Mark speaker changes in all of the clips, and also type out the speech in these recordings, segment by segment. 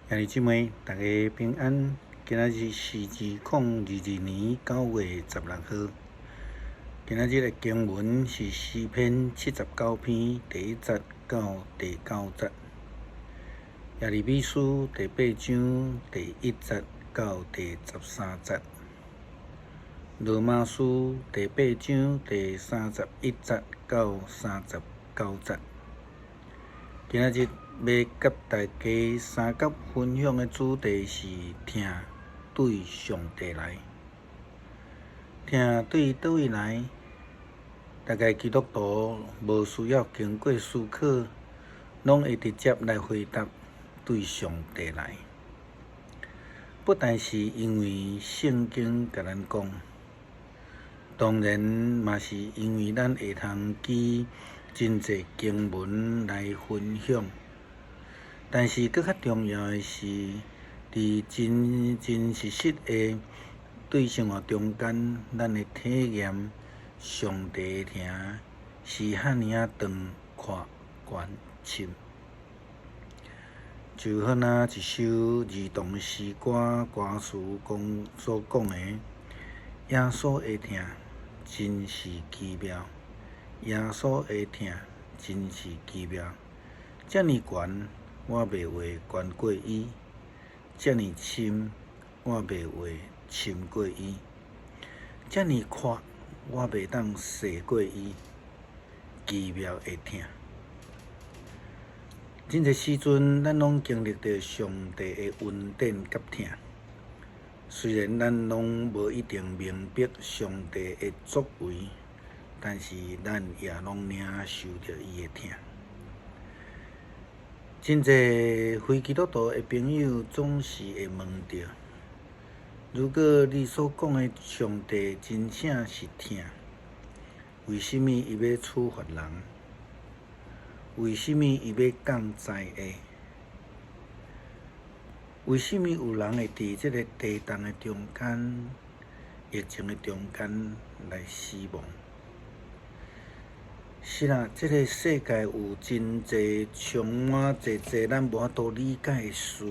Speaker 1: 兄弟姊妹，大家平安。今仔日是2022年9月16號。今仔日的經文是詩篇79篇第1節到第9節，耶利米書第8章第1節到第13節，羅馬書第八章第31節到39節。今仔日欲佮大家相佮分享的主題是疼對上帝來，疼對佗位來？大概基督徒無需要經過思考，攏會直接來回答對上帝來。不但是因為聖經共咱講，當然嘛是因為咱會通舉真濟經文來分享。但是，閣較重要的是，佇真真實實的對生活中間，咱會體驗上帝的疼是遐爾仔長闊懸深。就好若一首兒童詩歌歌詞講所講的：耶穌的疼真是奇妙，耶穌的疼真是奇妙，遮爾懸，我袂話懸過伊，遮爾深，我袂話深過伊，遮爾闊，我袂當踅過伊，奇妙的疼。真濟時陣，咱攏經歷著上帝的恩典佮疼。雖然咱攏無一定明白上帝的作為，但是咱也攏領受著伊的疼。真濟非基督徒的朋友總是會問著：如果你所講的上帝真正是疼，為啥物伊欲處罰人？為啥物伊欲降災禍？為啥物有人會佇這个地動的中間、疫情的中間來死亡？是啦，這个世界有真濟充滿濟濟咱無法度理解的事，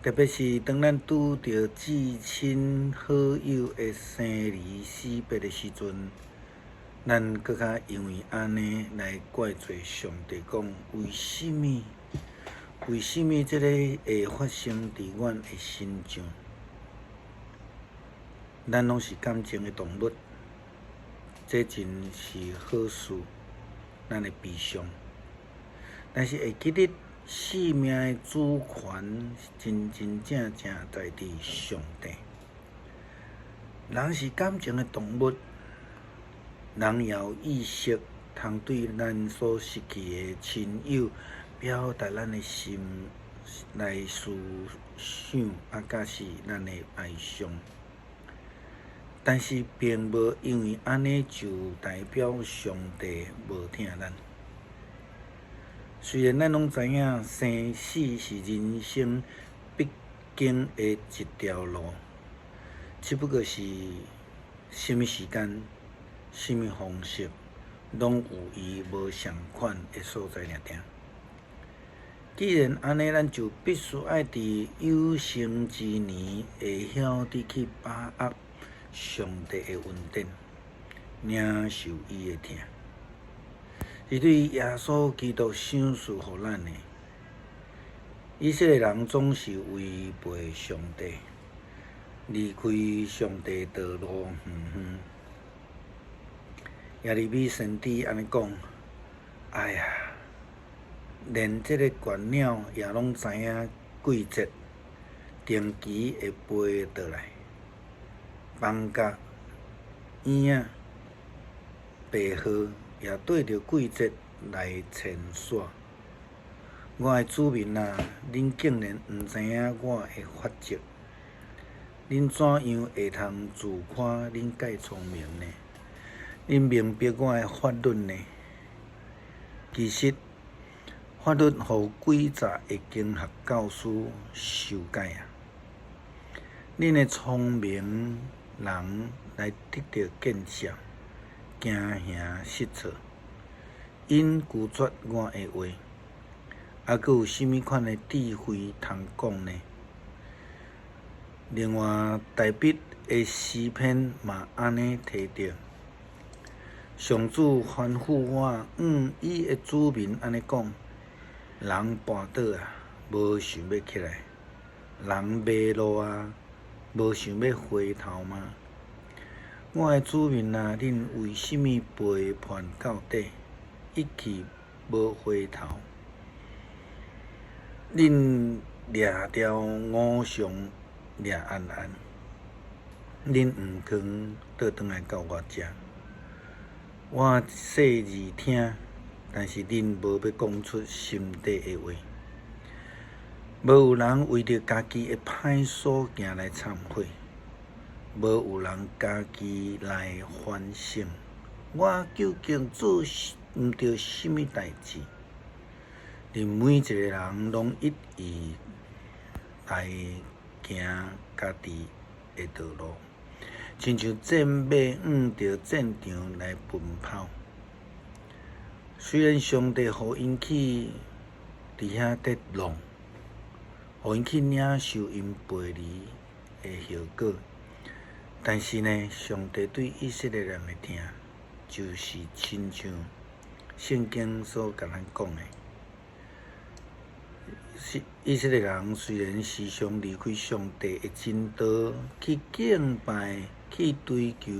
Speaker 1: 特別是當咱拄著至親好友的生離死別的時陣，咱閣較因為按呢來怪罪上帝，講為啥物？為啥物這个會發生佇阮的身上？咱攏是感情的動物。這真是好事，咱會悲傷。但是會記得生命的主權真真正正在佇上帝。人是感情的動物，人也有意識，通對咱所失去的親友表達咱的心內思想，啊，佮是咱的哀傷。但是，並無因為按呢就代表上帝無疼咱。雖然咱攏知影生死是人生必經的一條路，只不過是啥物時間、啥物方式，攏有伊無仝款的所在爾爾。既然按呢，咱就必須愛佇有生之年會曉得去把握上帝的恩典，領受伊的疼，是對耶穌基督賞賜予咱的。以色列人總是違背上帝，離開上帝道路遠遠。耶利米先知按呢講：哎呀，連這个鸛鳥也攏知影季節，定期會飛倒來。放鴿、鸚仔、白鶴也綴著季節來遷徙。我的子民啊，恁竟然毋知影我的法則，恁怎樣會通自誇恁蓋聰明呢？恁明白我的法律呢？其實，法律予古早的經學教師修改啊。恁的聰明人來得著見識，驚惶失措，𪜶拒絕我的話，猶閣有啥物款的智慧通講呢？另外，大衛的詩篇嘛按呢提著，上主吩咐我，向伊的子民按呢講：人跋倒啊，無想欲起來；人迷路啊，無想欲回頭嗎？我的子民啊，恁為啥物背叛到底，一去無回頭？恁掠著偶像掠絚絚，恁毋肯倒轉來到我遮。我細耳聽，但是恁無欲講出心底的話。無有人為著家己的歹所行來懺悔，無有人家己來反省。我究竟做毋著啥物代誌？恁每一個人攏一意來行家己的道路，親像戰馬向著戰場來奔跑。雖然上帝予𪜶去佇遐咧弄，予𪜶去領受𪜶背離的後果，但是呢，上帝對以色列人的疼，就是親像聖經所共咱講的。以色列人雖然時常離開上帝的真道，去敬拜、去追求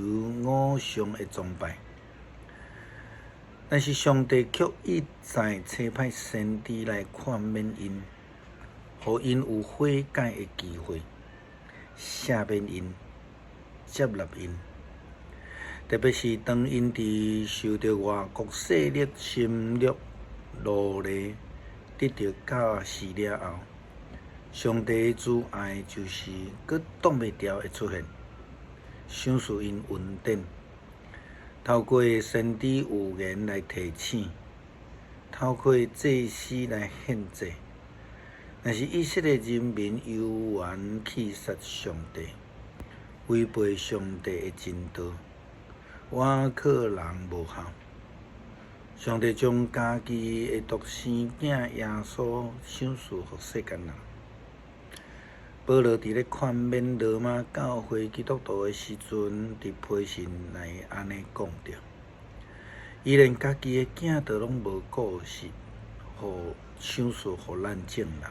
Speaker 1: 偶像的崇拜，但是上帝卻一再差派先知來勸勉𪜶，予𪜶有悔改的機會，赦免𪜶，接納𪜶。特別是當𪜶佇受著外國勢力侵略、奴隸，得著教示了後，上帝的慈愛就是閣擋袂牢的出現，賞賜𪜶恩典，透過先知預言來提醒，透過祭司來獻祭。但是以色列人民猶原棄殺上帝，違背上帝的真道，倚靠人無效。上帝將家己的獨生囝耶穌賞賜予世間人。保羅佇咧勸勉羅馬教會基督徒的時陣，佇批信內按呢講著：伊連家己的囝都攏無顧惜，予賞賜予咱眾人。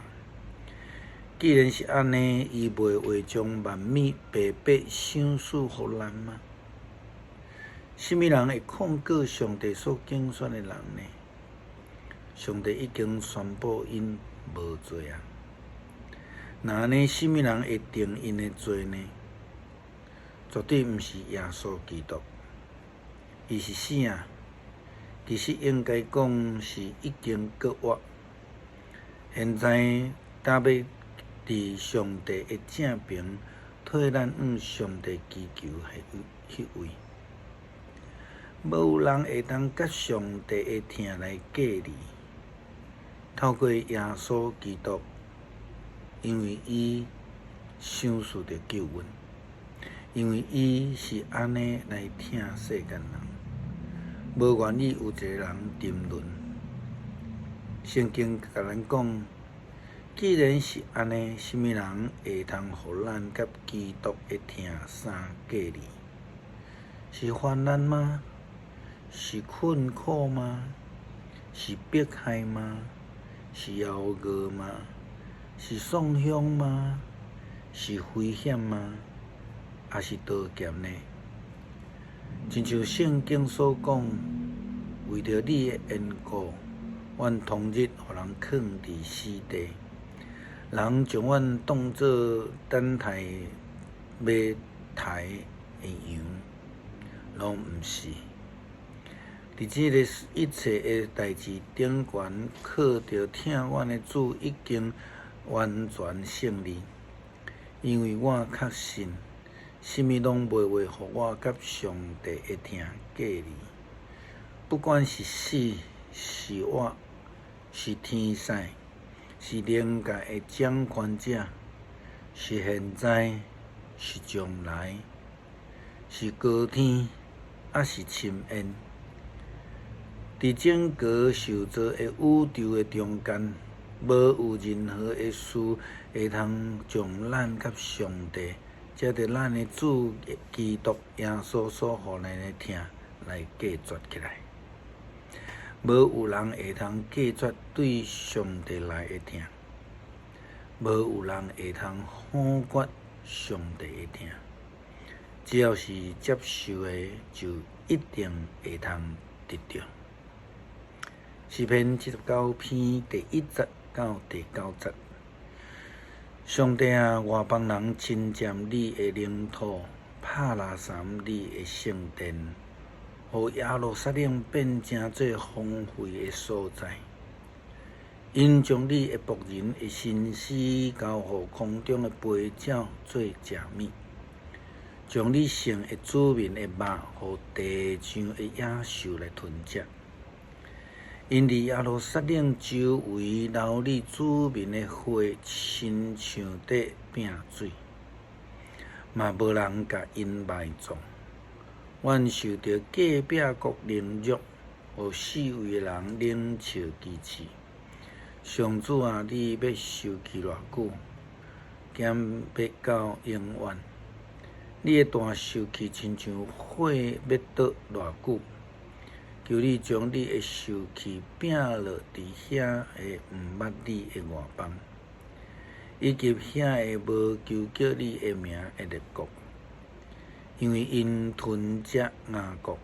Speaker 1: 既然是按呢，伊袂會將萬物白白賞賜予咱嗎？啥物人會控告上帝所揀選的人呢？上帝已經宣布𪜶無罪啊！若按呢，啥物人會定𪜶的罪呢？絕對毋是耶穌基督，伊是死啊！其實應該講是已經復活，現在焦欲佇上帝的正爿替咱向上帝祈求的彼位。無有人會當佮上帝的疼來隔離。透過耶穌基督，因為伊賞賜著救阮，因為伊是按呢來疼世間人，無願意有一个人沉淪。聖經共咱講，既然是按呢，啥物人會通予咱佮基督的疼相隔離？是患難嗎？是困苦嗎？是迫害嗎？是枵餓嗎？是喪鄉嗎？是危險嗎？抑是刀劍呢？親像聖經所講，為著你的緣故，阮終日予人囥佇死地，人將阮當做等待欲刣的羊，攏毋是。佇這個一切的代誌頂懸，靠著疼阮的主已經完全勝利。因為我確信，啥物攏袂會予我佮上帝的疼隔離。不管是死是活，是天使，是靈界的掌權者，是現在，是將來，是高天，抑是深淵，佇整個受造的宇宙的中間，無有任何的事會通將咱佮上帝，藉著咱的主基督耶穌所予咱的疼來隔絕起來。無有人會通隔絕對上帝來的疼，無有人會通否決上帝的疼。只要是接受的，就一定會通得著。詩篇79篇第1節到第9節。上帝啊，外邦人侵佔你的領土，拍拉攏你的聖殿，予耶路撒冷變成做荒廢的所在。𪜶將你的僕人的身屍交予空中的飛鳥做食物，將你聖的子民的肉，予地上的野獸來吞食。𪜶佇耶路撒冷周圍流你子民的血，親像佇拚水，嘛無人共𪜶埋葬。阮受著隔壁國凌辱，予四圍的人冷笑譏刺。上主啊，你欲受氣偌久？敢欲到永遠？你的大受氣親像火欲著偌久？求你將你的受氣摒落佇遐个毋捌你的外邦，以及遐个無求叫你的名的列國，因為𪜶吞食雅各，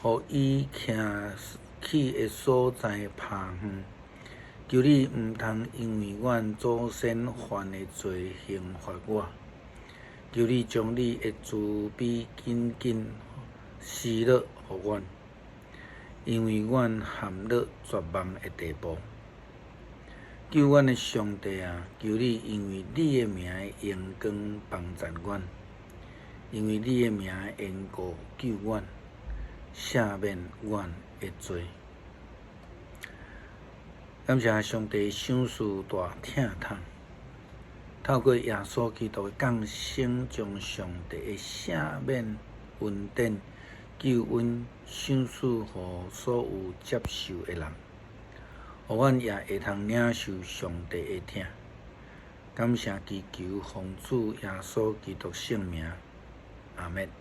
Speaker 1: 予伊徛起的所在拋遠。求你毋通因為阮祖先犯的罪刑罰我，求你將你的慈悲緊緊施落予阮。因為阮陷落絕望的地步。救阮的上帝啊，求你因為你的名的榮光幫贊阮，因為你的名的緣故救阮，赦免阮的罪。感謝上帝賞賜大疼痛，透過耶穌基督的降生，將上帝的赦免恩典、救恩賞賜予所有接受的人，予阮也會通領受上帝的疼。感謝祈求奉主耶穌基督聖名，阿們。